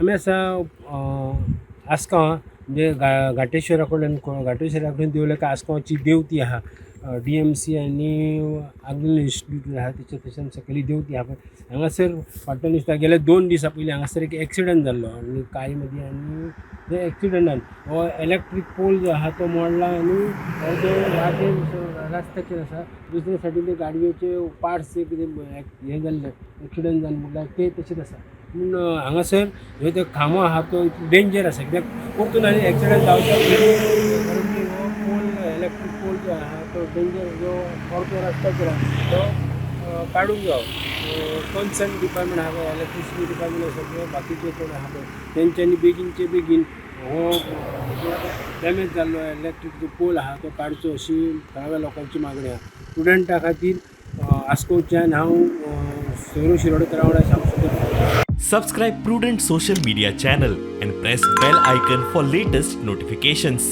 आमी आसा आसगांव, म्हणजे घाटेश्वरा कडल्यान, घाटेश्वरा कडेन देंवले काय आसगांवची देंवती आहा. डीएमसी आनी आग्नेल इन्स्टिट्यूट आहा तेच्या थंयच्यान सकयली देंवती आहा पळय, हांगासर फाटल्यान दिसता. गेल्या 2 दिसां पयलीं हांगासर एक एक्सिडंट जाल्लो आनी काळी मदीं आनी त्या एक्सिडंटान हो इलेक्ट्रीक पोल जो आहा तो मोडला आनी हो जो वाटेर रस्त्याचेर आसा, दुसरे सायडीन ते गाडयेचे पार्ट्स जे कितें हें जाल्ले, एक्सिडंट जावन म्हणल्यार ते तशेंच आसा. पूण हांगासर ह्यो त्यो खांबो आहा तो डेंजर आसा, कित्याक परतून आनी एक्सिडंट जावच्या पयलीं, कारण की हो पोल, इलेक्ट्रीक पोल जो आहा तो डेंजर, जो परतो रस्त्याचेर आहा तो काडूंक जावो. कन्सर्न डिपार्टमेंट आहा पळय, इलेक्ट्रिसिटी डिपार्टमेंट आसा किंवा बाकीचे कोण आहा पळय, तेंच्यांनी बेगीनचे बेगीन हो डॅमेज जाल्लो इलेक्ट्रीक जो पोल आहा तो काडचो अशी थळाव्या लोकांची मागणी आहा. स्टुडंटा खातीर आस्कोवच्यान हांव सोरू शिरोडकर वांगडा सांगू शकता. Subscribe Prudent Social Media channel and press bell icon for latest notifications.